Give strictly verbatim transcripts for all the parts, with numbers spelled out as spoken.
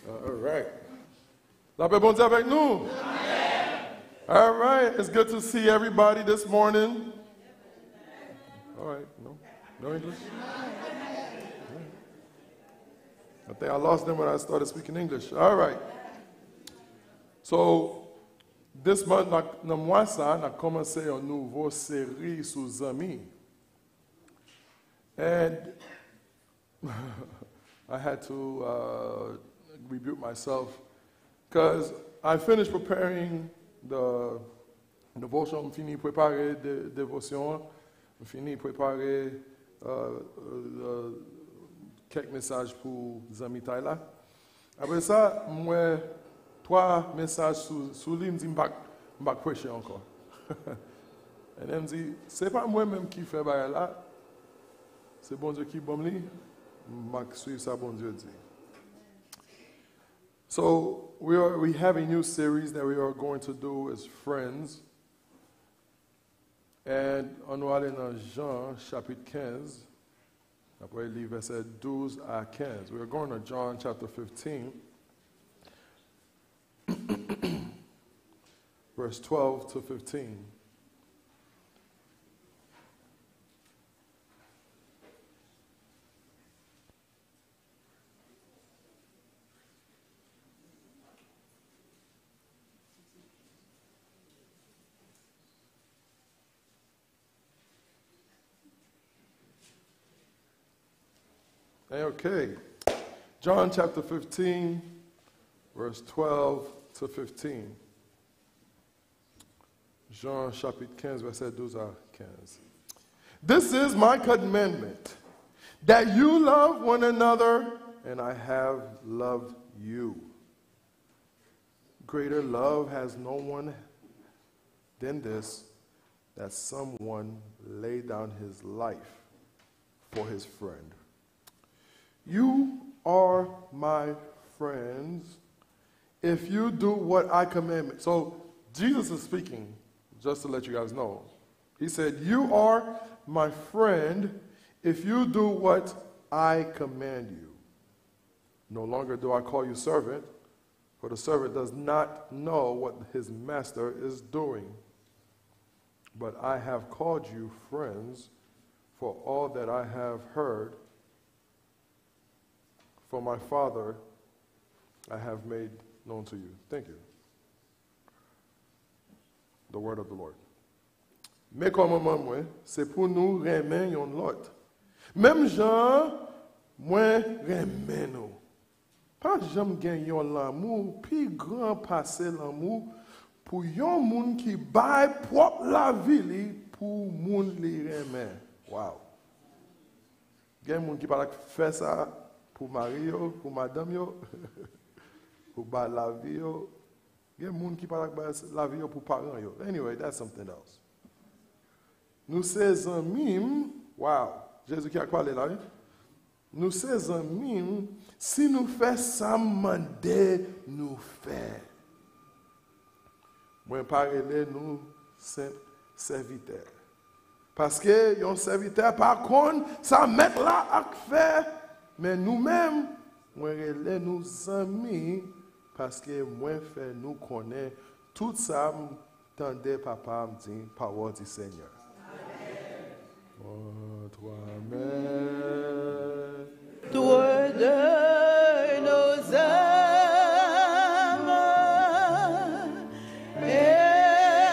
All right. Lapè Bondye avèk nou. All right, it's good to see everybody this morning. All right, no, no English? I think I lost them when I started speaking English. All right. So, this month, nan, nan mwa sa, n ap kòmanse yon nouvo seri sou zanmi. And I had to uh, rebuke myself because I finished preparing the devotion. M fini prepare de, devosyon an. M fini prepare uh, uh, kèk mesaj pou zanmitay la. Apre sa, m wè twa mesaj sou, sou li, m di m pa, m pa preche ankò. And then m di, se pa mwen menm ki fè bagay la, se Bondye ki ban m li, m ap swiv sa Bondye di. So, we are we have a new series that we are going to do as friends. And ann nou ale nan Jan chapit kenz. Apre li vèsè douz a kenz. We are going to John chapter fifteen, verse twelve to fifteen. Okay. John chapter fifteen, verse twelve to fifteen. Jan chapit kenz, vèsè douz a kenz. This is my commandment, that you love one another, and I have loved you. Greater love has no one than this, that someone lay down his life for his friend. You are my friends if you do what I command. So Jesus is speaking, just to let you guys know. He said, you are my friend if you do what I command you. No longer do I call you servant, for the servant does not know what his master is doing. But I have called you friends, for all that I have heard from my Father I have made known to you. Thank you. The word of the Lord. Men kòmandman mwen, se pou nou renmen youn lòt. Menm jan mwen renmen nou. Pa janm gen yon lanmou pi gran pase lanmou pou yon moun ki bay pwòp lavi li pou moun li renmen. Wow! Gen moun ki pa t ap fè sa pou mari yo, pou madanm yo, pou bay lavi yo. Gen moun ki pa t ap bay lavi yo pou paran yo. Anyway, that's something else. Nou se zanmi m. Wow! Jezi ki ak pale la, wi. Nou se zanmi m si nou fè sa m mande nou fè. Mwen pa rele nou senp sèvitè. Paske yon sèvitè pa konn sa mèt la ap fè, men nou menm, mwen rele nou zanmi, paske mwen fè nou konnen tout sa m tande Papa m di, parole du Seigneur. Entre de nos âmes,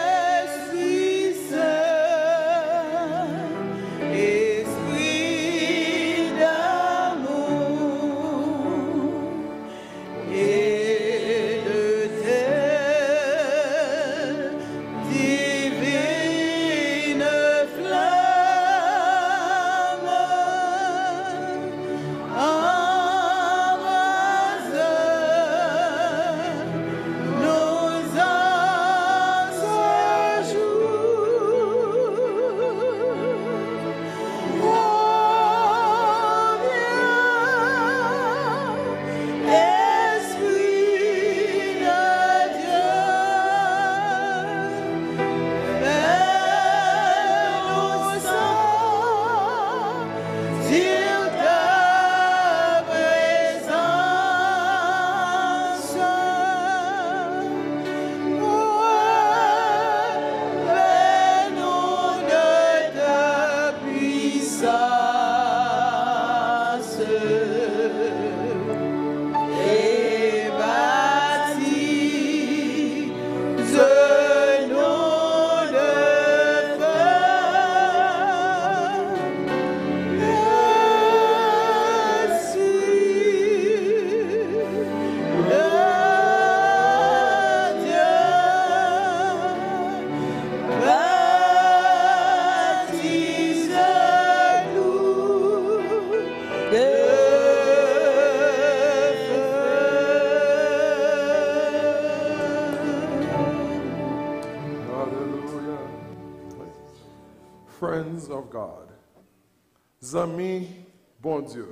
Esprit Saint, Esprit d'amour, et de telle divine flamme Friends of God. Zanmi Bondye.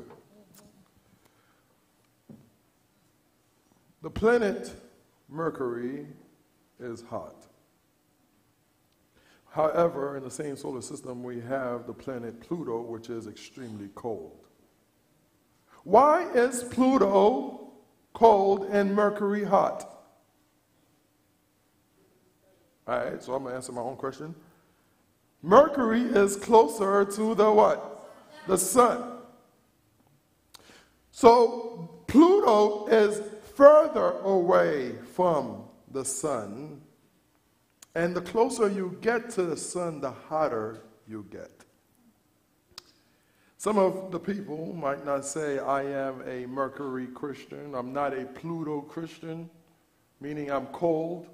The planet Mercury is hot. However, in the same solar system, we have the planet Pluto, which is extremely cold. Why is Pluto cold and Mercury hot? All right, so I'm gonna answer my own question. Mercury is closer to the what? The sun. So Pluto is further away from the sun. And the closer you get to the sun, the hotter you get. Some of the people might not say, "I am a Mercury Christian, I'm not a Pluto Christian," meaning I'm cold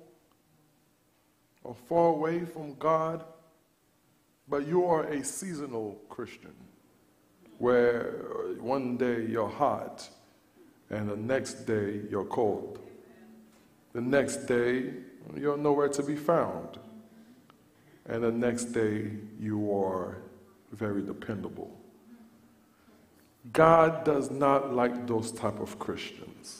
or far away from God, but you are a seasonal Christian, where one day you're hot and the next day you're cold. The next day, you're nowhere to be found. And the next day, you are very dependable. God does not like those type of Christians.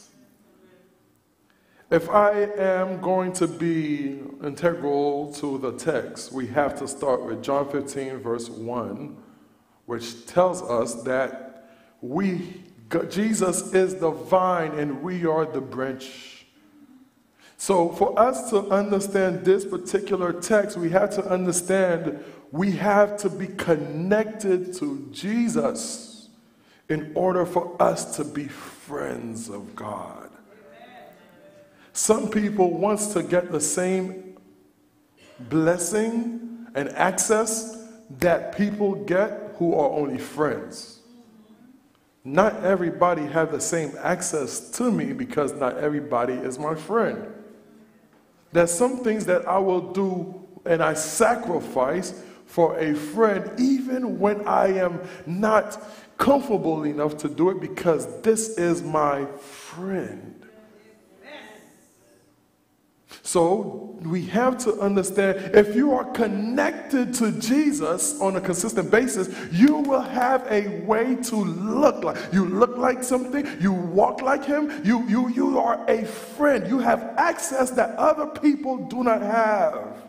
If I am going to be integral to the text, we have to start with John fifteen, verse one, which tells us that we, Jesus is the vine and we are the branch. So, for us to understand this particular text, we have to understand we have to be connected to Jesus in order for us to be friends of God. Some people wants to get the same blessing and access that people get who are only friends. Not everybody have the same access to me because not everybody is my friend. There's some things that I will do and I sacrifice for a friend, even when I am not comfortable enough to do it, because this is my friend. So we have to understand, if you are connected to Jesus on a consistent basis, you will have a way to look like. You look like something, you walk like him, you, you, you are a friend. You have access that other people do not have.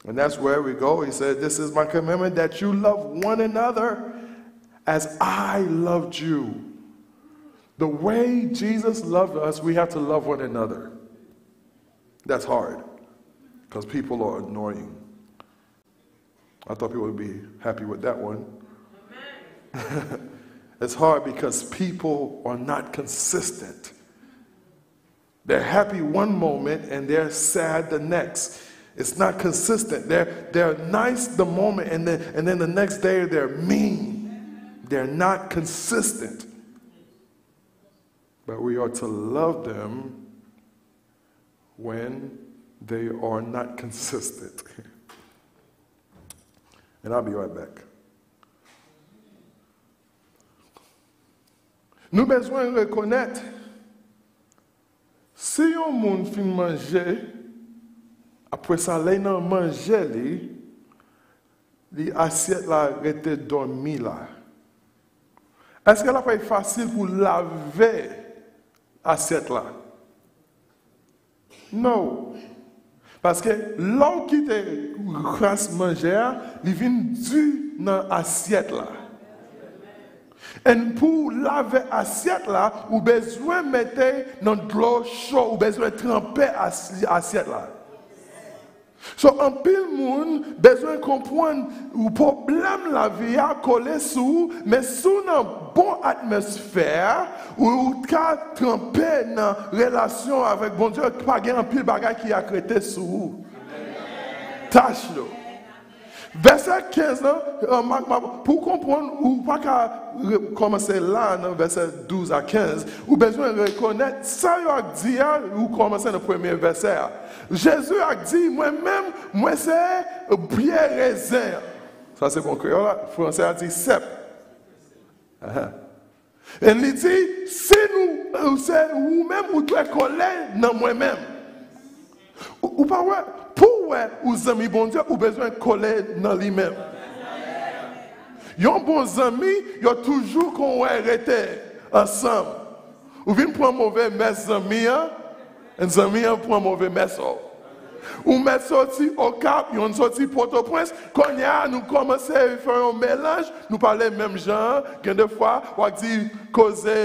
And that's where we go. He said, "This is my commandment, that you love one another as I loved you." The way Jesus loved us, we have to love one another. That's hard because people are annoying. I thought people would be happy with that one. It's hard because people are not consistent. They're happy one moment and they're sad the next. It's not consistent. They're, they're nice the moment and then, and then the next day they're mean. They're not consistent. But we are to love them when they are not consistent. And I'll be right back. Nou bezwen rekonèt, si yon moun fin manje, apre sa, lè l nan manje li, li asyèt la rete dòmi la. Èske l ap fasil pou lave asyèt la? No. Paske lè w kite kras manje a, li vin di nan asyèt la. And pou w lave asyèt la, ou bezwen mete nan dlo cho, ou bezwen tranpe as-, asyèt la. So, anpil moun bezwen konprann ou pwoblèm lavi a kole sou ou, men si w nan bon atmosfè, ou ka tranpe nan relasyon avèk Bondye, pa gen anpil bagay ki ak rete sou ou. Tach yo. Vèsè kenz lan, euh, ma, ma, pou w konprann, ou pa ka re-, kòmanse la nan vèsè douz a kenz, ou bezwen rekonèt sa yo ak di a, ou kòmanse nan premye vèsè a. Jezi ak di, "Mwen menm, mwen se pye rezen an." Sa se bon kreyòl la, fransè a di sèp. Ahan. E li di, "Si nou, ou se ou menm, ou dwe kole nan mwen menm." Ou, ou pa wè, Pou w wè ou zanmi Bondye, ou bezwen kole nan li menm. Yon bon zanmi, yo toujou konn wè rete ansanm. Ou vin pran move mès zanmi an, zanmi an pran move mès ou. Ou mèt soti Okap, youn soti Pòtoprens, kounye a nou kòmanse fè yon melanj, nou pale menm jan an, gen de fwa w ap di koze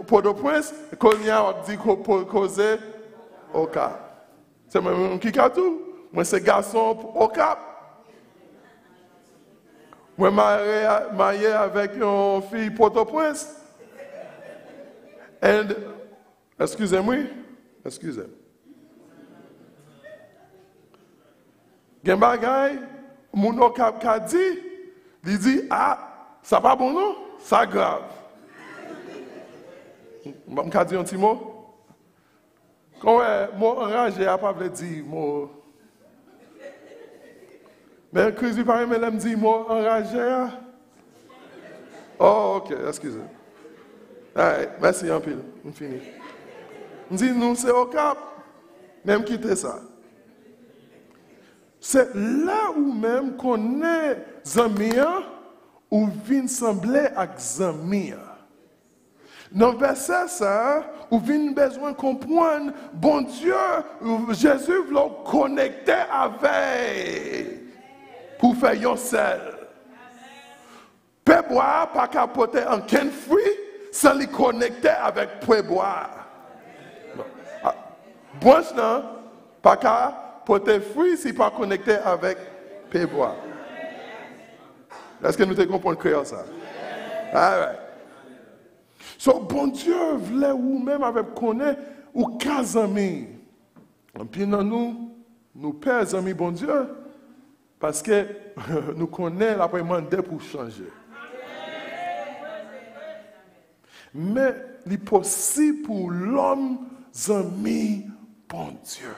Pòtoprens, kounye a w ap di ko- po- koze Okap. Se mwen menm ki ka di w, mwen se gason Okap. Mwen marye, marye avèk yon fi Pòtoprens. And, eskize m wi, eskize m. Gen bagay, moun Okap ka di, li di, a, sa pa bon non, sa grav. M ka di yon ti mo? Kon wè, mo anraje a pa vle di mo. Men Kriz li pa renmen lè m di mo anraje a. Oh, ok, eskize. Alright, mèsi anpil. M fini. M di nou se Okap, men m kite sa. Se lè ou menm konnen zanmi an, ou vin sanble ak zanmi an. Nan vèsè sa a, ou vin bezwen konprann Bondye, Jezi vle w konekte avè l pou fè yon sèl. Pyebwa a pa ka pote ankenn fwi san li konekte avèk pyebwa a. Branch nan pa ka pote fwi si pa konekte avèk pyebwa. Èske nou te konprann kreyòl sa? Alright. So, Bondye vle ou menm avè konnen ou ka zanmi. Anpil nan nou, nou pè zanmi Bondye, paske nou konnen l ap mande pou chanje. Men, li posib pou lòm zanmi Bondye.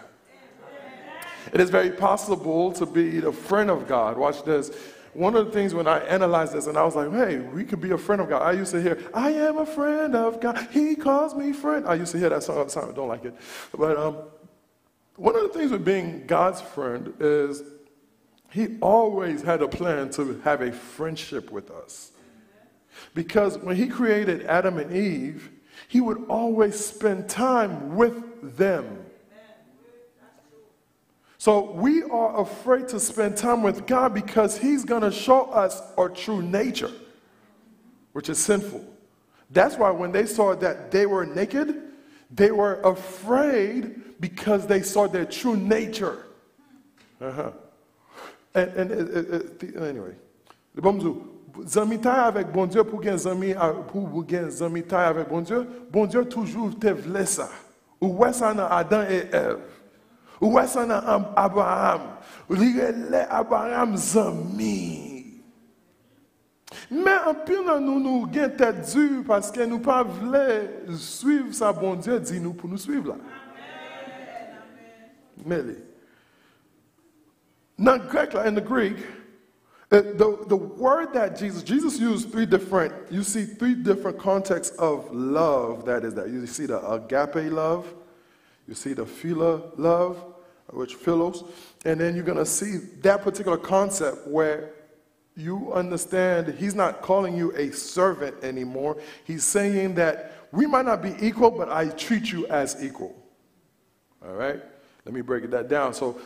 It is very possible to be the friend of God. Watch this. One of the things when I analyze this, and I was like, hey, we could be a friend of God. I used to hear, I am a friend of God. He calls me friend. I used to hear that song all the time. I don't like it. But um, one of the things with being God's friend is he always had a plan to have a friendship with us. Because when he created Adam and Eve, he would always spend time with them. So we are afraid to spend time with God because he's going to show us our true nature, which is sinful. That's why when they saw that they were naked, they were afraid because they saw their true nature. Uh-huh. And, and, uh, uh, uh, anyway, bon, m di w, zanmitay avèk Bondye, pou gen zanmi, pou gen zanmitay avèk Bondye, Bondye toujou te vle sa. Ou wè sa nan Adan e Èv. Ou wè sa nan Ab- Abraham. Li rele Abraham zanmi. Men anpil nan nou, nou gen tèt di paske nou pa vle swiv sa Bondye di nou pou nou swiv la. Men li. Nan Grèk la, in the Greek, uh, the, the word that Jesus, Jesus used three different, you see three different contexts of love that is that. You see the agape love, you see the phila love, which philos, and then you're going to see that particular concept where you understand he's not calling you a servant anymore. He's saying that we might not be equal, but I treat you as equal. All right? Let me break that down. So,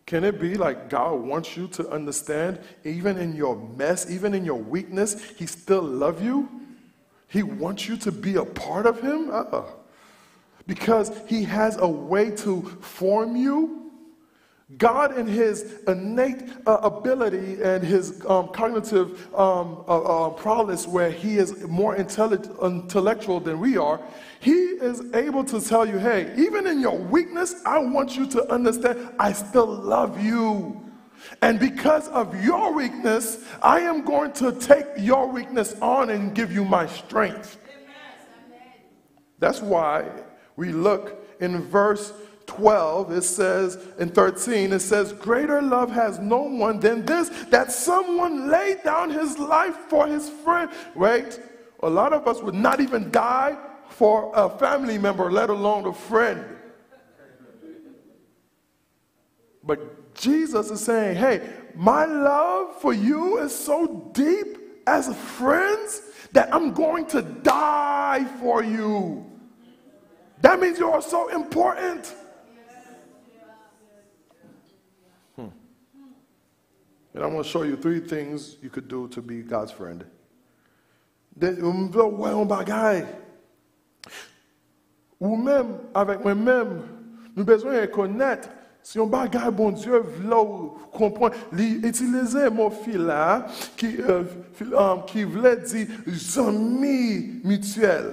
can it be like God wants you to understand, even in your mess, even in your weakness, he still love you? He wants you to be a part of him? Uh-uh. Because he has a way to form you. God, in his innate uh, ability and his um, cognitive um, uh, uh, prowess, where he is more intelli- intellectual than we are, he is able to tell you, hey, even in your weakness, I want you to understand I still love you. And because of your weakness, I am going to take your weakness on and give you my strength. That's why we look in verse twelve, it says, in thirteen, it says, greater love has no one than this, that someone laid down his life for his friend. Right? A lot of us would not even die for a family member, let alone a friend. But Jesus is saying, hey, my love for you is so deep as friends that I'm going to die for you. That means you are so important. Hmm. And I'm going to show you three things you could do to be God's friend. De, m vle w wè yon bagay. Ou menm avèk mwen menm, nou bezwen rekonèt se yon bagay Bondye vle w konprann. Li itilize mo fila, ki, euh, fil-, euh, ki vle di zanmi mityèl.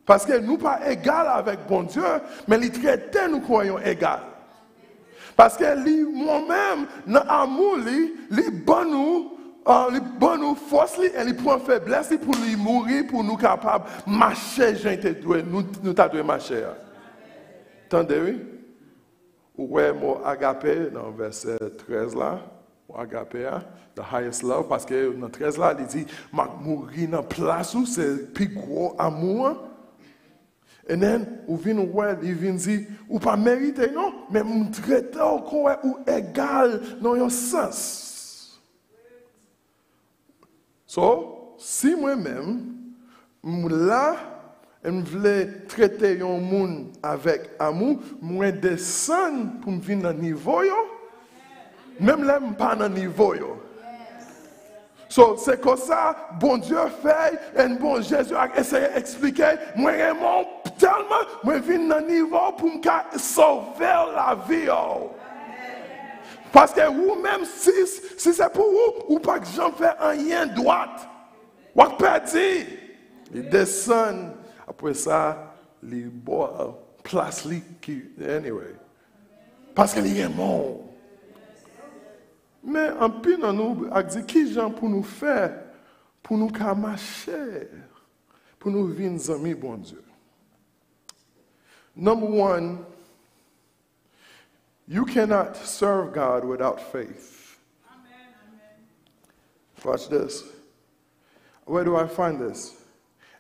Paske nou pa egal avèk Bondye, men li trete nou kon yon egal. Paske li, mwen menm, nan amou li, li ban nou, uh, li ban nou fòs li, e li pran feblès li pou li mouri, pou nou kapab mache jan te dwe, nou, nou ta dwe mache a. Tande, wi. Ou wè mo agape nan vèsè trèz la, mo agape a, the highest love, paske nan trèz la, li di, m ap mouri nan plas ou, se pi gwo amou an. And then, ou vin wè, li vin di, ou pa merite, non, men m trete w kon wè ou egal nan yon sans. So, si mwen menm, m la, e m vle trete yon moun avèk amou, mwen desann pou m vin nan nivo yo, menm lè m pa nan nivo yo. So, se konsa Bondye fè, and bon, Jezi a eseye eksplike, mwen renmen w tèlman, mwen vin nan nivo pou m ka sove lavi w. Paske ou menm, si, si se pou ou, ou pa k janm fè anyen dwat. W ap pèdi. Li desann. Apre sa, li ba w plas li ki, anyway. Paske li renmen w. Men anpil nan nou ak di, ki jan pou nou fè pou nou ka mache, pou nou vin zanmi Bondye? Number one, you cannot serve God without faith. Watch this. Where do I find this?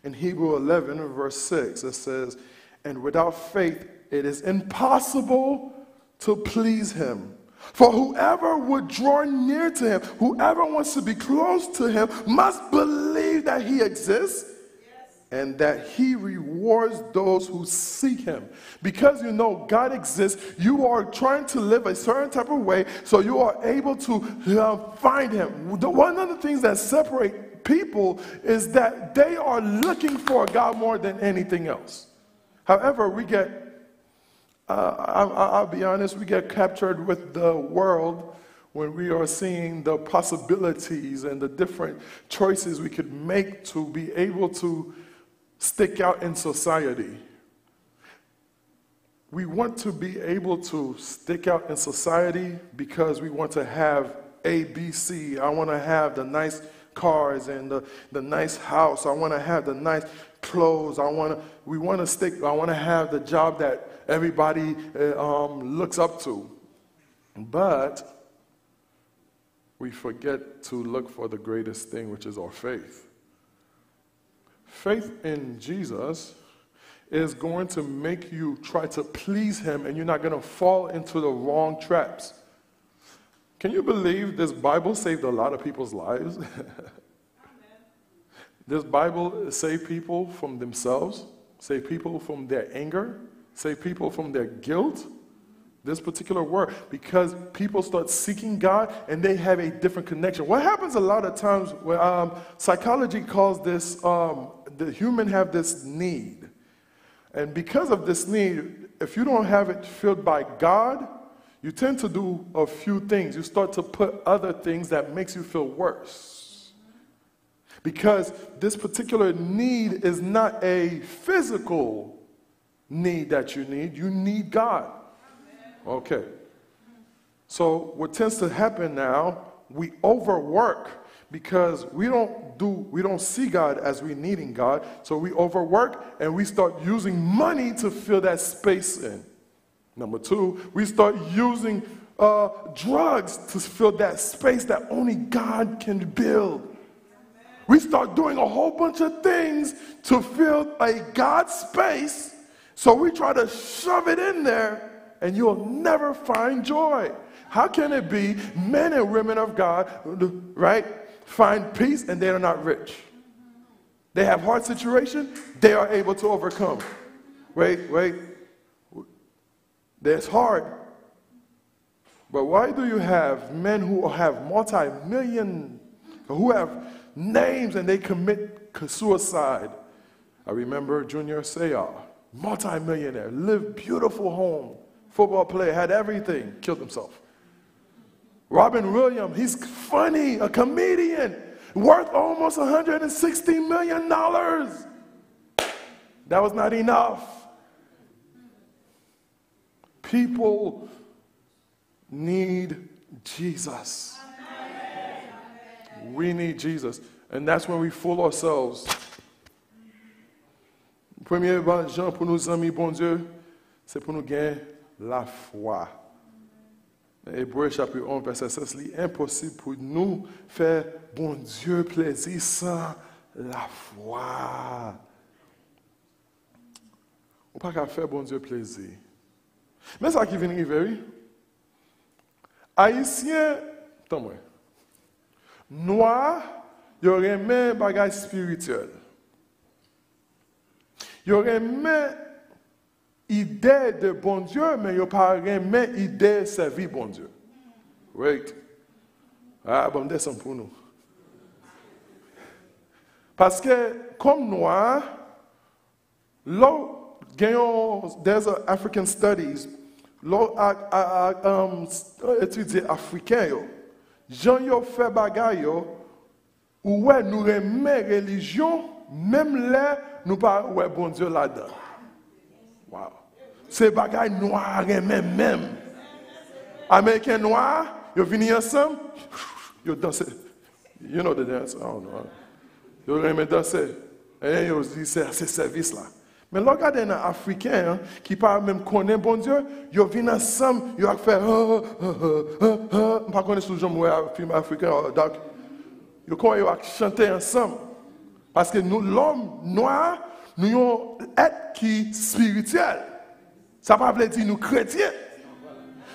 In Hebrew eleven, verse six, it says, and without faith, it is impossible to please him. For whoever would draw near to him, whoever wants to be close to him, must believe that he exists and that he rewards those who seek him. Because you know God exists, you are trying to live a certain type of way so you are able to, uh, find him. The, one of the things that separate people is that they are looking for God more than anything else. However, we get Uh, I, I, I'll be honest, we get captured with the world when we are seeing the possibilities and the different choices we could make to be able to stick out in society. We want to be able to stick out in society because we want to have A B C. I want to have the nice cars and the, the nice house. I want to have the nice clothes. I want to, we want to stick, I want to have the job that everybody, uh, um, looks up to. But we forget to look for the greatest thing, which is our faith. Faith in Jesus is going to make you try to please him, and you're not going to fall into the wrong traps. Can you believe this Bible saved a lot of people's lives? This Bible saved people from themselves, saved people from their anger, saved people from their guilt. This particular word, because people start seeking God and they have a different connection. What happens a lot of times, when, um, psychology calls this, um, the human have this need. And because of this need, if you don't have it filled by God, you tend to do a few things. You start to put other things that makes you feel worse. Because this particular need is not a physical need that you need. You need God. Okay. So what tends to happen now, we overwork because we don't do, we don't see God as we needing God. So we overwork and we start using money to fill that space in. Number two, we start using, uh, drugs to fill that space that only God can build. We start doing a whole bunch of things to fill a God space, so we try to shove it in there, and you'll never find joy. How can it be men and women of God, right, find peace and they are not rich? They have hard situation, they are able to overcome. Wait, wait. That's hard. But why do you have men who have multi-million, who have names and they commit suicide? I remember Junior Seau, multi-millionaire, lived beautiful home, football player, had everything, killed himself. Robin Williams, he's funny, a comedian, worth almost a hundred and sixty million dollars. That was not enough. People need Jesus. We need Jesus. And that's when we fool ourselves. Premye ban- jan pou nou zanmi Bondye, se pou nou gen lafwa. Nan Ebre chapit onz, vèsè sèz, li enposib pou nou fè Bondye plezi san lafwa. Ou pa ka fè Bondye plezi. Men sa ki vin rive, wi. Ayisyen, tann mwen. Nwa, yo renmen bagay espirityèl. Yo renmen ide de Bondye, men yo pa renmen ide sèvi Bondye. Wait. Ah, bon, m desann pou nou. Paske, kòm nwa, lè w gen yon, there's a African studies, lè w a, a, a, um, etidye Afriken yo, jan yo fè bagay yo, ou wè nou renmen relijyon, menm lè nou pa wè Bondye ladan. Wow. Se bagay nwa renmen menm. Ameriken nwa, yo vini ansanm, yo danse. You know the dance? I don't know. Yo renmen danse. E yo di se, se sèvis la. Men lè w gade nan Afriken an, ki pa menm konnen Bondye, yo vin ansanm, yo ak fè, m pa konnen si w janm wè fim Afriken, oh, doc. Yo konn yo ak chante ansanm. Paske nou, lòm nwa, nou yon èt ki espirityèl. Sa pa vle di nou kretyen.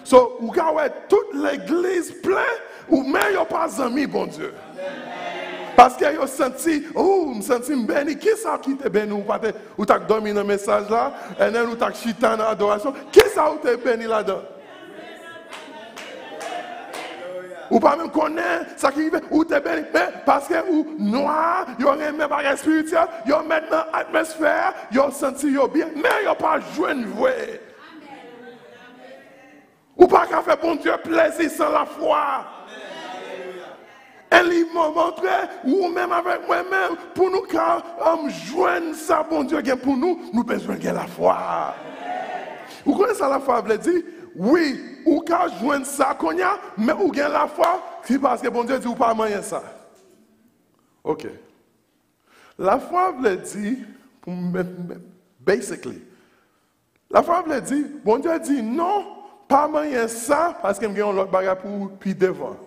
So, ou ka wè tout legliz plen, ou men yo pa zanmi Bondye. Paske yo santi, oh, m santi m beni. Kisa ki te beni ou pa te, ou t ak dòmi nan mesaj la, and then ou t ak chita nan adorasyon. Kisa ou te beni ladan? Ou pa menm konnen sa ki rive, ou te beni, men paske ou nwa, yo renmen bagay espirityèl, yo met nan atmosfè, yo santi yo byen, men yo pa jwenn vre. Ou pa ka fè Bondye plezi san lafwa. E li mo- montre ou menm avèk mwen menm, pou nou ka, um, jwenn sa Bondye gen pou nou, nou bezwen gen lafwa. Ou konnen sa lafwa vle di? Wi, ou ka jwenn sa kounye a, men ou gen lafwa, se paske Bondye di ou pa manyen sa. Ok. Lafwa vle di, pou m, m, basically, lafwa vle di, Bondye di non, pa manyen sa, paske m gen yon lòt bagay pou ou pi devan.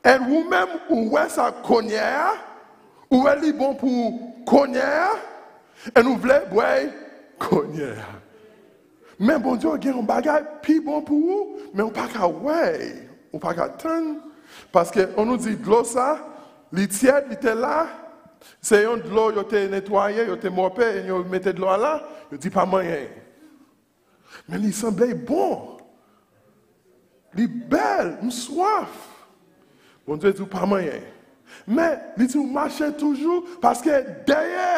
And ou menm, ou wè sa kounye a, ou wè li bon pou ou kounye a, and ou vle bwè kounye a. Men Bondye gen yon bagay pi bon pou ou, men ou pa ka wè, ou pa ka tann, paske an nou di dlo sa, li tyèd, li te la, se yon dlo yo te netwaye, yo te mòpe, e yo mete dlo a la, yo di pa manyen. Men li sanble bon. Li bèl, m swaf. Bondye di w pa manyen. Men, li di w mache toujou, paske dèyè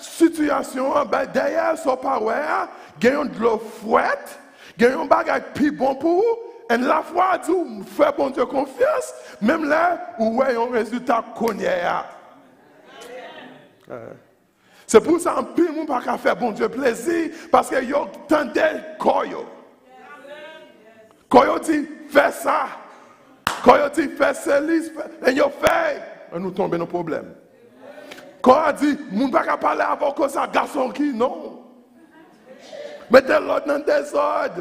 sitiyasyon an, ba- dèyè sa w pa wè a, gen yon dlo frèt, gen yon bagay pi bon pou ou, and lafwa di w fè Bondye konfyans, menm lè ou wè yon rezilta kounye a. Se pou sa anpil moun pa ka fè Bondye plezi, paske yo tande kò yo. Kò yo di, fè sa. Kò yo di, fè seli, fè, e yo fè. E nou tonbe nan pwoblèm. Kò a di, moun pa ka pale avè w konsa, gason ki non. Mete lòd nan dezòd.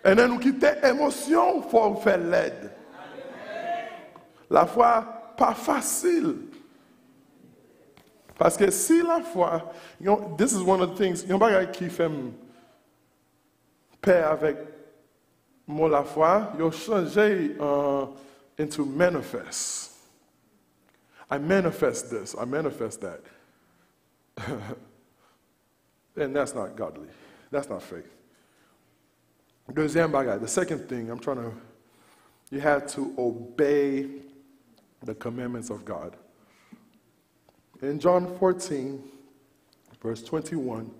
E nan nou kite emosyon fè w fè lèd. Lafwa pa fasil. Paske si lafwa, yon, this is one of the things, yon bagay ki fè m pè avèk Mo lafwa, yo chanje uh, into manifest. I manifest this, I manifest that. And that's not godly. That's not faith. Dezyèm bagay, the second thing I'm trying to, you have to obey the commandments of God. In John fourteen, verse twenty-one,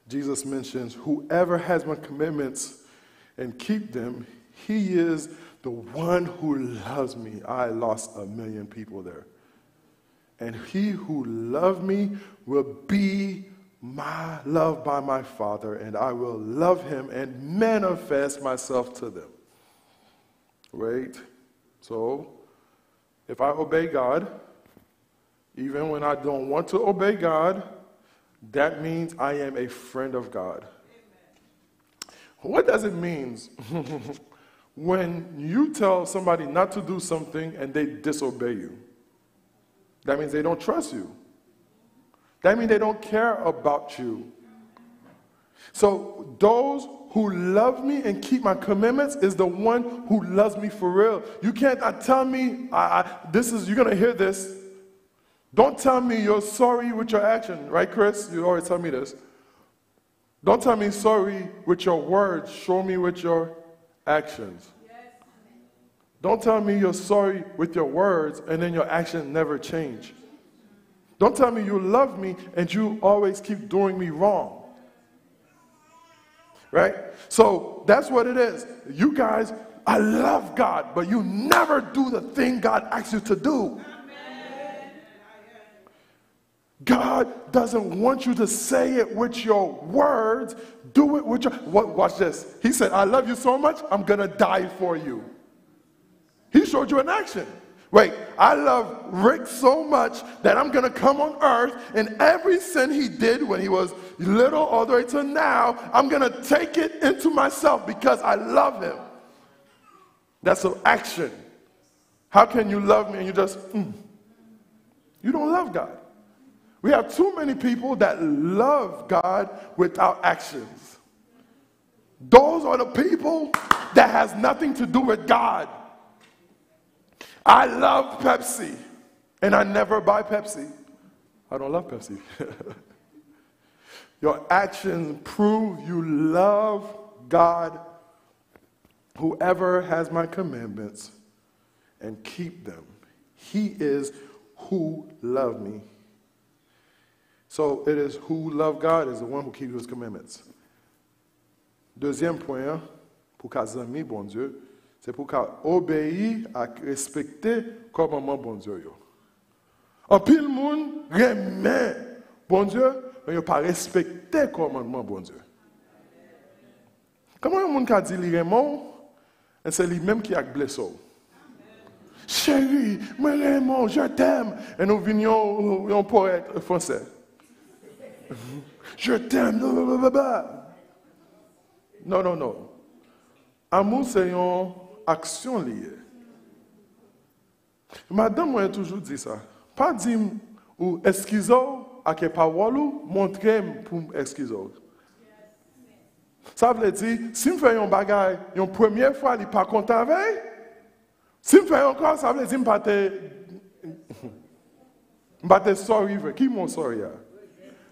Jesus mentions, "Whoever has my commandments and keep them, he is the one who loves me." I lost a million people there. "And he who loved me will be my love by my Father, and I will love him and manifest myself to them." Right? So, if I obey God, even when I don't want to obey God, that means I am a friend of God. What does it mean when you tell somebody not to do something and they disobey you? That means they don't trust you. That means they don't care about you. So those who love me and keep my commandments is the one who loves me for real. You can't uh, tell me I, I, this is, you're gonna hear this. Don't tell me you're sorry with your action, right, Chris? You always tell me this. Don't tell me sorry with your words. Show me with your actions. Don't tell me you're sorry with your words and then your actions never change. Don't tell me you love me and you always keep doing me wrong. Right? So that's what it is. You guys, I love God, but you never do the thing God asks you to do. God doesn't want you to say it with your words, do it with your. What, watch this. He said, "I love you so much, I'm gonna die for you." He showed you an action. Wait, I love Rick so much that I'm gonna come on earth and every sin he did when he was little all the way to now, I'm gonna take it into myself because I love him. That's an action. How can you love me and you just, mm? You don't love God. We have too many people that love God without actions. Those are the people that has nothing to do with God. I love Pepsi, and I never buy Pepsi. I don't love Pepsi. Your actions prove you love God. "Whoever has my commandments and keep them, he is who love me." So it is who love God is the one who keeps his commandments. Dezyèm pwen an, pou ka zanmi Bondye, se pou ka obeyi ak respekte kòmandman Bondye yo. Anpil moun renmen Bondye, men yo pa respekte kòmandman Bondye. Kòman yon moun ka di li renmen w, e se li menm ki ak blese w? Cheri, mwen renmen w, je t'aime. E nou vin yon, yon powèt fransè. Je t'aime, blablabla. Non, non, non. Amou se yon aksyon li ye. Madanm mwen toujou di sa. Pa di m ou eskize w ak pawòl ou, montre m pou m eskize w. Sa vle di, si m fè yon bagay yon premye fwa, li pa kontan avè l, si m fè l ankò, sa vle di m pa te, m pa te sorry vre. Ki mo sorry a?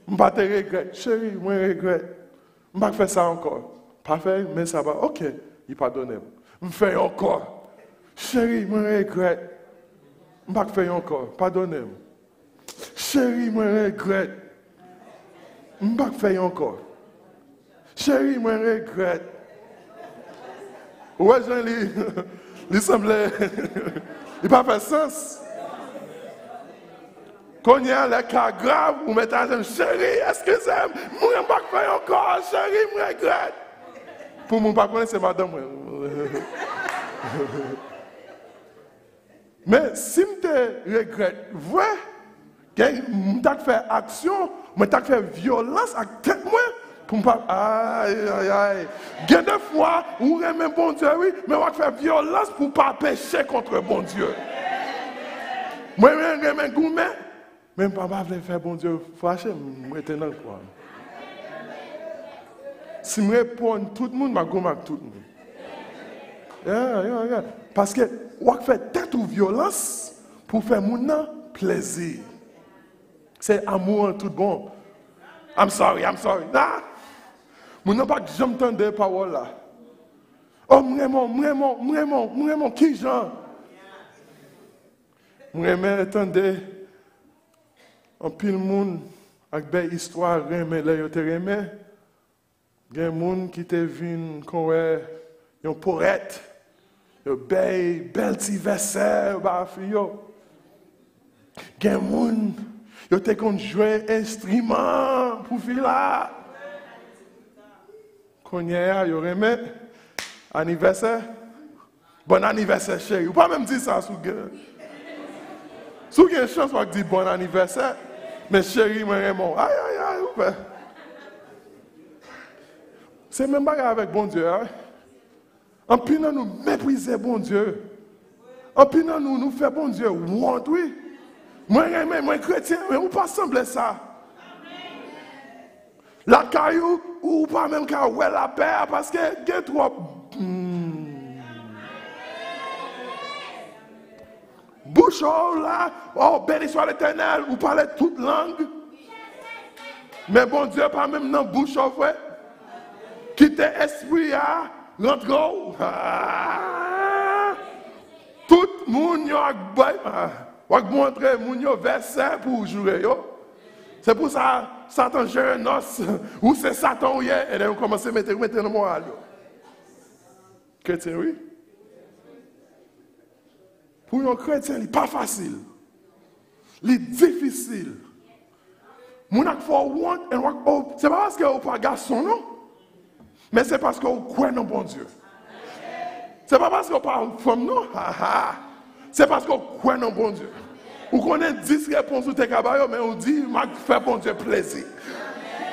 M pa te regrèt. Cheri, mwen regrèt. M pa k fè sa ankò. Pa fè, men sa pa. Ok, li padone m. M fè l ankò. Cheri, mwen regrèt. M pa k fè l ankò. Padone m. Cheri, mwen regrèt. M pa k fè l ankò. Cheri, mwen regrèt. Ou wè jan li, li sanble, li pa fè sans. Kounye a, lè ka grav, ou mèt a di m, cheri, eskize m, mwen pa k fè l ankò, cheri, m regrèt. Pou moun pa konnen, se madanm mwen. Men si m te regrèt vre, gen, m t ap fè aksyon, mwen t ap fè vyolans ak tèt mwen pou m pa, ay, ay, ay. Gen de fwa, ou renmen Bondye, wi, men w ap fè vyolans pou w pa peche kont Bondye. Mwen, mwen renmen goumen, men m pa, pa vle fè Bondye fache, m rete nan kwen m. Si m reponn tout moun, m ap goumen ak tout moun. Yeah, yeah, yeah. Paske w ap fè tèt ou vyolans pou fè moun nan plezi. Se amour an tout bon. I'm sorry, I'm sorry. Ah! Moun nan pa t janm tande pawòl la. Oh, m renmen w, m renmen w, m renmen w, m renmen w. Kijan? M renmen tande anpil moun ak bèl istwa renmen lè yo te renmen. Gen moun ki te vin konwè yon powèt, yo bay bèl ti vèsè yo ba fi yo. Gen moun, yo te konn jwe enstriman pou fi la. Kounye a, yo renmen anivèsè. Bon anivèsè, cheri. Ou pa menm di sa si w gen. Si w gen chans, w ap di bon anivèsè. Men cheri, mwen renmen w. Ay, ay, ay, ou fè. Se menm bagay avèk Bondye a. Anpil nan nou meprize Bondye. Anpil nan nou, nou fè Bondye wont, wi. Mwen renmen, mwen kretyen, men ou pa sanble sa. Lakay ou, ou pa menm ka wè lapè a paske gen twòp. Hmm. Bouch ou la, oh, beni swa Letènèl, ou pale tout lang. Men Bondye pa menm nan bouch ou vre. Kite espri a rantre w. Ah! Tout moun yo ak bay, ah, w ak montre moun yo vèsè pou w joure yo. Se pou sa, Satan jere nòs, ou se Satan ou ye, e lè yo kòmanse mete, mete nan moral yo. Kretyen, wi. Pou yon kretyen, li pa fasil. Li difisil. Moun ak fè w wont, e w ak, oh, se pa paske ou pa gason, non. Men se paske ou kwè nan Bondye. Se pa paske ou pa fanm, non. Ha, ha. Se paske ou kwè nan Bondye. Ou konnen dis repons ou te ka ba yo, men ou di, "M ap fè Bondye plezi."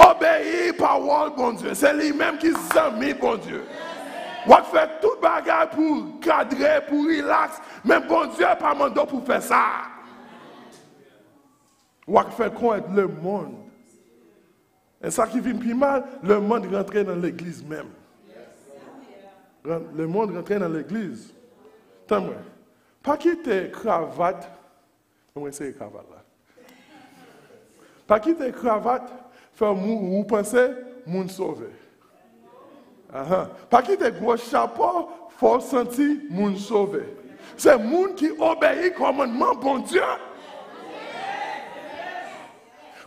Obeyi pawòl Bondye. Se li menm ki zanmi Bondye. W ap fè tout bagay pou kadre, pou rilaks, men Bondye pa mande w pou fè sa. W ap fè konwèt lemonn. E sa ki vin pi mal, lemonn rantre nan legliz menm. Ran-, lemonn rantre nan legliz. Tann mwen. Pa kite kravat, mwen sere kravat la. Pa kite kravat fè moun, ou panse moun sove. Ahan. Pa kite gwo chapo fè w santi moun sove. Se moun ki obeyi kòmandman Bondye.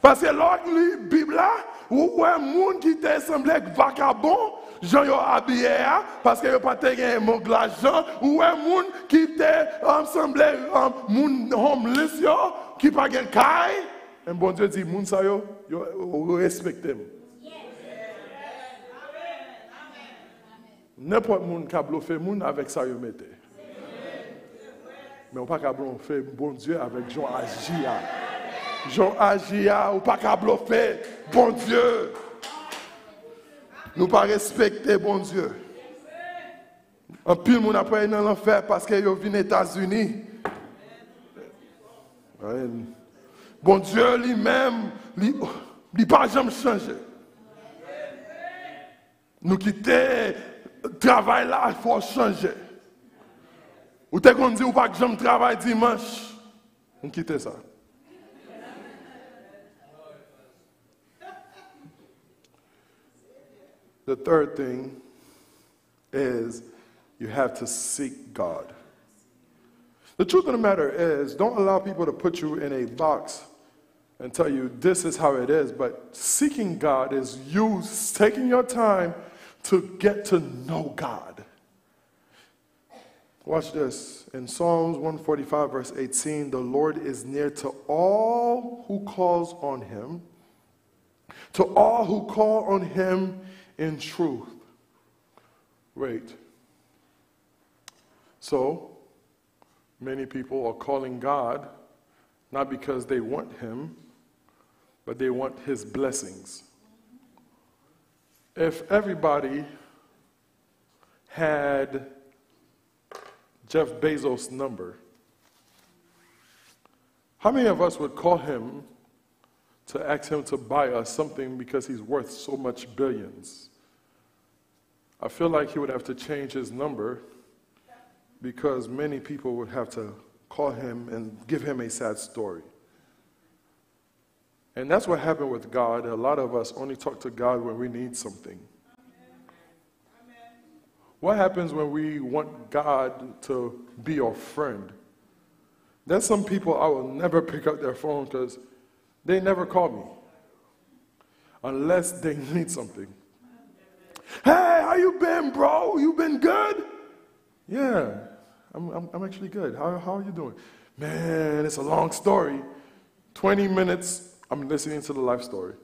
Paske lè w li Bib la, ou wè moun ki te sanble ak vakabon, jan yo abiye a, paske yo pa te gen mank lajan, ou wè moun ki te, um, sanble, um, moun homeless yo, ki pa gen kay, men Bondye di, "Moun sa yo, yo, yo respekte m." Nenpòt moun ka blofe moun avèk sa yo mete. Men ou pa ka blofe Bondye avèk jan w aji a. Jan w aji a, ou pa ka blofe Bondye. Nou pa respekte Bondye. Anpil moun ap prale nan lanfè paske yo vin Etazini. Amen. Bondye li menm, li, li pa janm chanje. Nou kite travay la, fò w chanje. Ou te konn di ou pa t janm travay dimanch. Nou kite sa. The third thing is you have to seek God. The truth of the matter is, don't allow people to put you in a box and tell you this is how it is, but seeking God is you taking your time to get to know God. Watch this. In Psalms one forty-five, verse eighteen, "The Lord is near to all who calls on him, to all who call on him in truth." Wait. So, many people are calling God not because they want him, but they want his blessings. If everybody had Jeff Bezos' number, how many of us would call him to ask him to buy us something because he's worth so much billions? I feel like he would have to change his number because many people would have to call him and give him a sad story. And that's what happened with God. A lot of us only talk to God when we need something. What happens when we want God to be our friend? There's some people I will never pick up their phone because they never call me unless they need something. Hey, how you been, bro? You been good? Yeah, I'm, I'm, I'm actually good. How, how are you doing? Man, it's a long story. twenty minutes, I'm listening to the life story.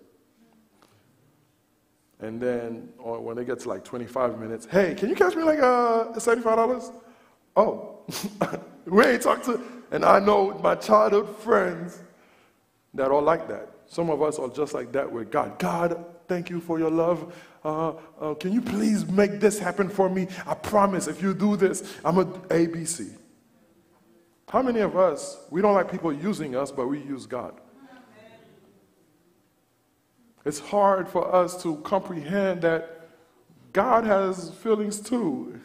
And then uh, when they get to like twenty-five minutes, hey, can you catch me like uh, seventy-five dollars? Oh, we ain't talked to, and I know my childhood friends that are like that. Some of us are just like that with God. God, thank you for your love. Uh, uh, can you please make this happen for me? I promise if you do this, I'm a A B C. How many of us, we don't like people using us, but we use God? It's hard for us to comprehend that God has feelings too.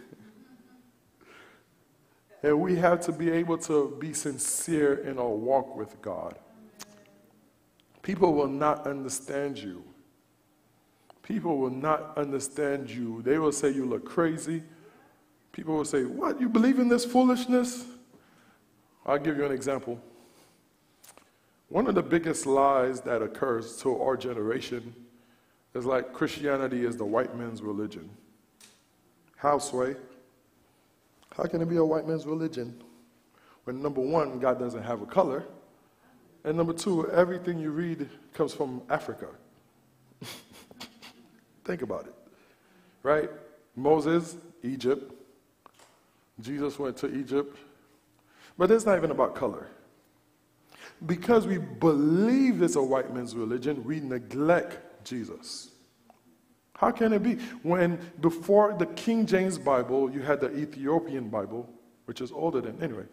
And we have to be able to be sincere in our walk with God. People will not understand you. People will not understand you. They will say you look crazy. People will say, what? You believe in this foolishness? I'll give you an example. One of the biggest lies that occurs to our generation is like Christianity is the white man's religion. How, Sway? How can it be a white man's religion when, number one, God doesn't have a color, and number two, everything you read comes from Africa? Think about it, right? Moses, Egypt. Jesus went to Egypt. But it's not even about color. Because we believe it's a white man's religion, we neglect Jesus. How can it be? When before the King James Bible, you had the Ethiopian Bible, which is older than, anyway.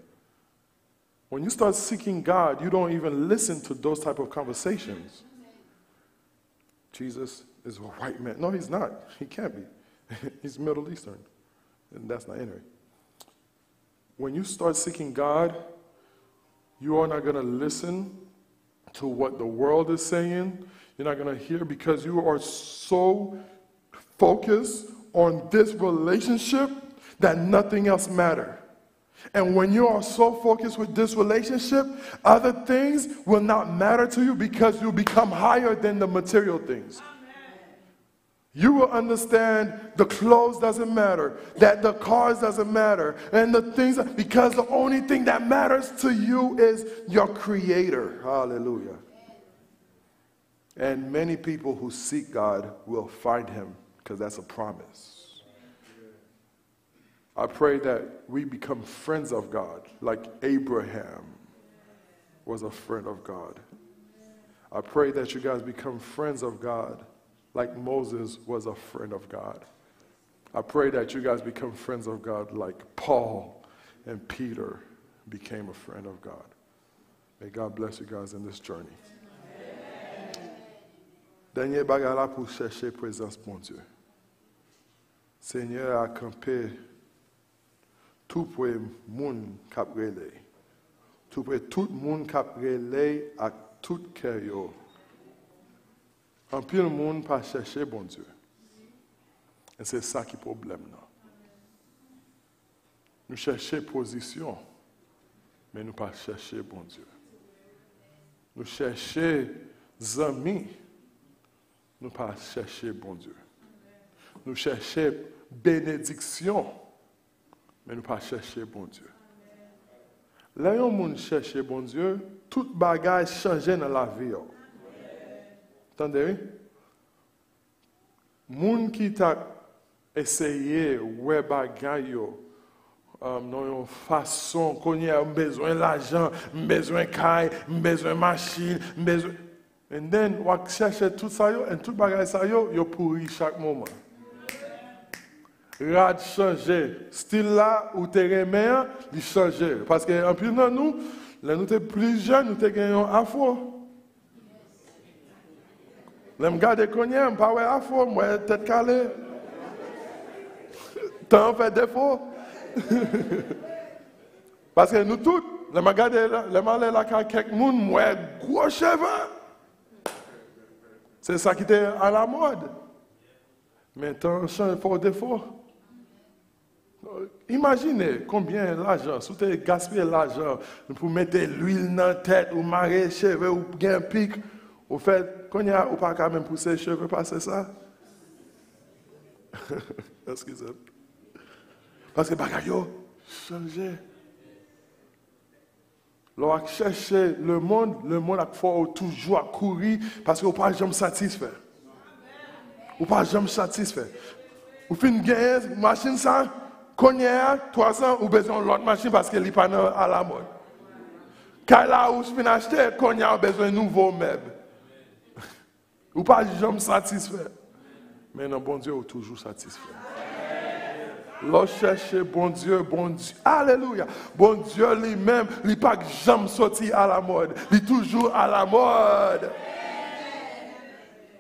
When you start seeking God, you don't even listen to those type of conversations. Jesus is a white man. No, he's not. He can't be. He's Middle Eastern. And that's not anyway. When you start seeking God, you are not going to listen to what the world is saying. You're not going to hear because you are so focused on this relationship that nothing else matters. And when you are so focused with this relationship, other things will not matter to you because you become higher than the material things. You will understand the clothes doesn't matter, that the cars doesn't matter, and the things, because the only thing that matters to you is your creator. Hallelujah. And many people who seek God will find him because that's a promise. I pray that we become friends of God like Abraham was a friend of God. I pray that you guys become friends of God like Moses was a friend of God. I pray that you guys become friends of God like Paul and Peter became a friend of God. May God bless you guys in this journey. Dènye bagay la pou chèche prezans Bondye. Senyè a kanpe tou pre moun k ap rele, tou pre tout moun k ap rele ak tout kè yo. Anpil moun pa chèche Bondye. E se sa ki pwoblèm nan. Nou chèche pozisyon, men nou pa chèche Bondye. Nou chèche zanmi, nou pa chèche Bondye. Nou chèche benediksyon, men nou pa chèche Bondye. Lè yon moun chèche Bondye, tout bagay chanje nan lavi w. Tande, wi. Moun ki t ap eseye wè bagay yo um, nan yon fason, kounye a, m bezwen lajan, m bezwen kay, m bezwen machin, m bezwen. And then, w ap chèche tout sa yo, and tout bagay sa yo, yo pouri chak moman. Rad chanje. Stil la ou te renmen an, li chanje. Paske anpil nan nou, lè nou te plis jèn, nou te gen yon afro. Lè m gade kounye a, m pa wè afro, m wè tèt kale. Tan an fè defo. Paske nou tout, lè m gade, lè m ale lakay kèk moun, m wè gwo cheve. Se sa ki te alamòd. Men tan an chanje, fò w defo. Imajine konbyen lajan, si w te gaspiye lajan pou mete lwil nan tèt ou, mare cheve ou, gen pik, ou fè, kounye a, ou pa ka menm pouse cheve pase sa. Eskize m. Paske bagay yo chanje. Lè w ap chèche lemonn, lemonn ap fè w toujou ap kouri, paske w pa janm satisfè. Ou pa janm satisfè. Ou fin genyen machin sa, kounye a, twa zan, ou bezwen yon lòt machin paske li pa nan alamòd. Kay la ou fin achte, kounye a ou bezwen nouvo mèb. Ou pa janm satisfè. Men nan Bondye, ou toujou satisfè. Lè w chèche Bondye, Bondye, alelouya! Bondye li menm, li pa janm soti alamòd. Li toujou alamòd.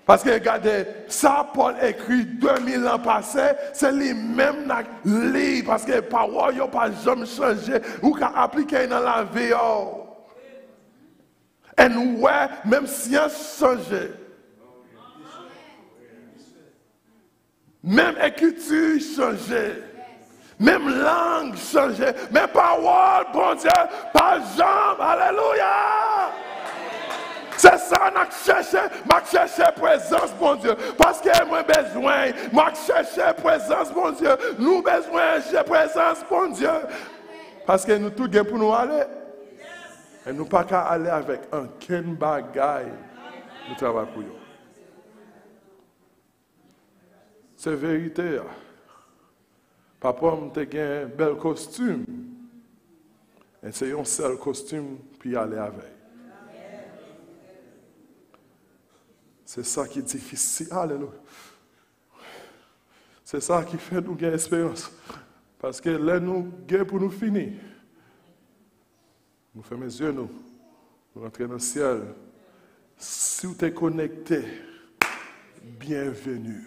Paske gade, sa Pòl ekri de mil an pase, se li menm n ap li, paske pawòl yo pa janm chanje. Ou ka aplike nan lavi w. And ou wè, menm syans chanje. Menm ekriti chanje. Menm lang chanje. Men pawòl Bondye pa janm. Alelouya! Se sa n ap chèche. M ap chèche prezans Bondye. Paske mwen bezwen. M ap chèche prezans Bondye. Nou bezwen chèche prezans Bondye. Paske nou tout gen pou nou ale. E nou pa ka ale avèk ankenn bagay nou travay pou yo. Se verite a. Papa m te gen bèl kostim. E se yon sèl kostim pou y ale avè l. Se sa ki difisil. Alelouya. Se sa ki fè nou gen esperans. Paske lè nou gen pou nou fini, nou fèmen zye nou, nou rantre nan syèl. Si w te konekte, byenveni.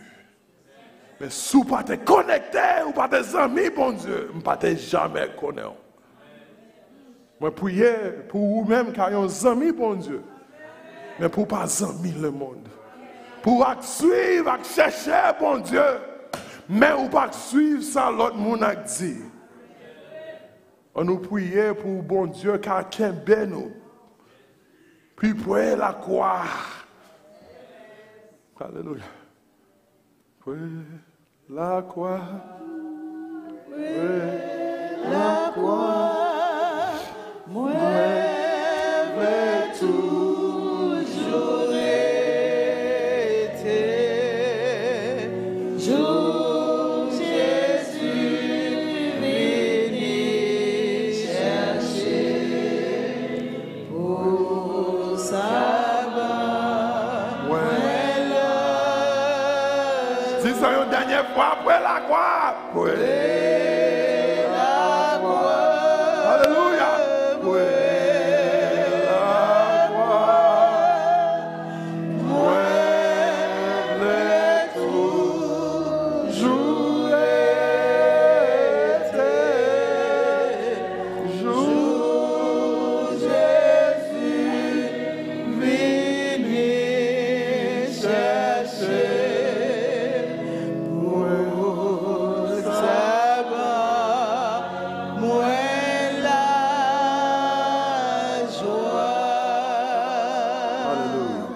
Men si w pa te konekte, ou pa te zanmi Bondye, m pa te jamè konnen w. Mwen priye pou ou menm ka yon zanmi Bondye. Men pou w pa zanmi lemonn. Pou w ak swiv, ak chèche Bondye. Men ou pa ak swiv sa lòt moun ak di. Ann nou priye pou Bondye ka kenbe nou. Pi pre lakwa. Alelouya. Pre lakwa. Pre lakwa. Mwen vle toujou rete jouk Jezi vini chèche. Pou saba mwen la. Di sa yon dènyè fwa, pre lakwa. Pre lakwa. Alelouya. Pre lakwa. Mwen vle toujou rete jouk Jezi vini chèche pou saba mwen lajwa. Alelouya.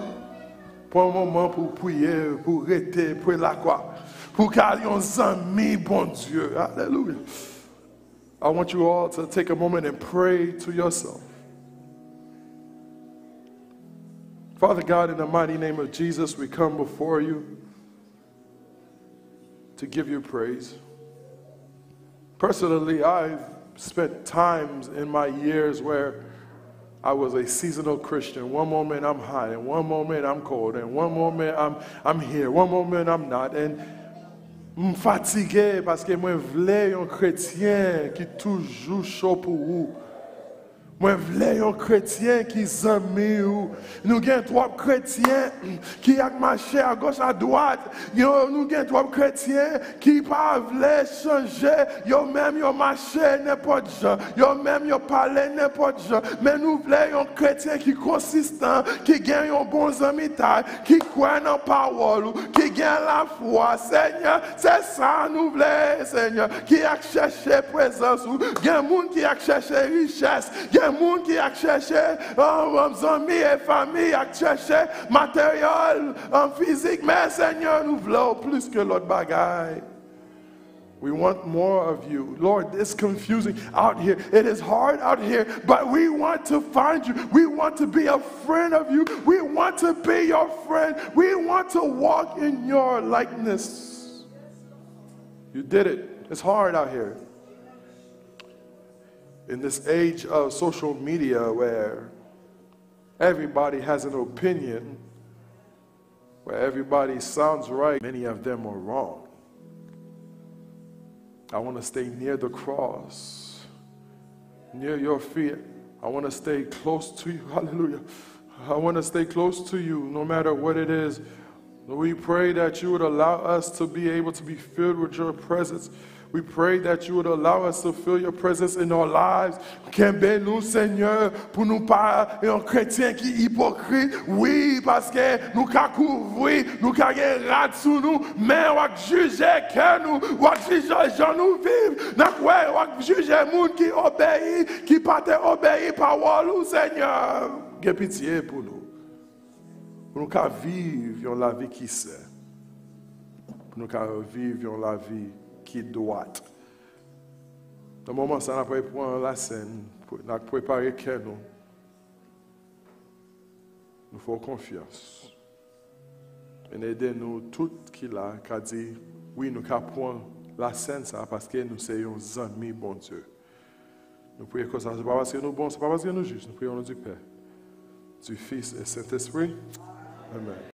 Pran yon moman pou w priye, pou w rete pre lakwa, pou w ka yon zanmi Bondye. Alelouya. I want you all to take a moment and pray to yourself. Father God, in the mighty name of Jesus, we come before you to give you praise. Personally, I've spent times in my years where I was a seasonal Christian. One moment I'm hot, and one moment I'm cold, and one moment I'm, I'm here, one moment I'm not. And m fatige paske mwen vle yon kretyen ki toujou cho pou ou. Mwen vle yon kretyen ki zanmi w. Nou gen twòp kretyen ki ap mache agoch adwat. Yo, nou gen twòp kretyen ki pa vle chanje. Yo menm, yo mache nenpòt jan. Yo menm, yo pale nenpòt jan. Men nou vle yon kretyen ki konsistan, ki gen yon bon zanmitay, ki kwè nan pawòl ou, ki gen lafwa. Senyè, se sa nou vle, Senyè, ki ak chèche prezans ou. Gen moun ki ak chèche richès. Gen moun ki ak chèche, um, um, zanmi e fanmi, ak chèche materyèl, um, fizik. Men, Senyè, nou vle w plis ke lòt bagay. We want more of you. Lord, it's confusing out here. It is hard out here, but we want to find you. We want to be a friend of you. We want to be your friend. We want to walk in your likeness. You did it. It's hard out here. In this age of social media where everybody has an opinion, where everybody sounds right, many of them are wrong. I want to stay near the cross, near your feet. I want to stay close to you. Hallelujah. I want to stay close to you no matter what it is. We pray that you would allow us to be able to be filled with your presence. We pray that you would allow us to feel your presence in our lives. Kenbe nou, Senyè, pou nou pa yon kretyen ki ipokrit. Wi, paske nou ka kouvri, nou ka gen rad sou nou, men w ap jije kè nou, w ap jije jan nou viv. N ap wè, w ap jije moun ki obeyi, ki pa te obeyi pawòl ou, Senyè. Gen pitye pou nou. Pou nou ka viv yon lavi ki sen. Pou nou ka viv yon lavi ki dwat. Nan moman sa, n ap pran lasèn, n ap prepare kè nou. Nou fè w konfyans. Men ede nou tout ki la ka di, wi, nou ka pran lasèn sa paske nou se yon zanmi Bondye. Nou priye konsa, se pa paske nou bon, se pa paske nou jis, nou priye o non di Pè, di Fis e Sentespri. Amèn.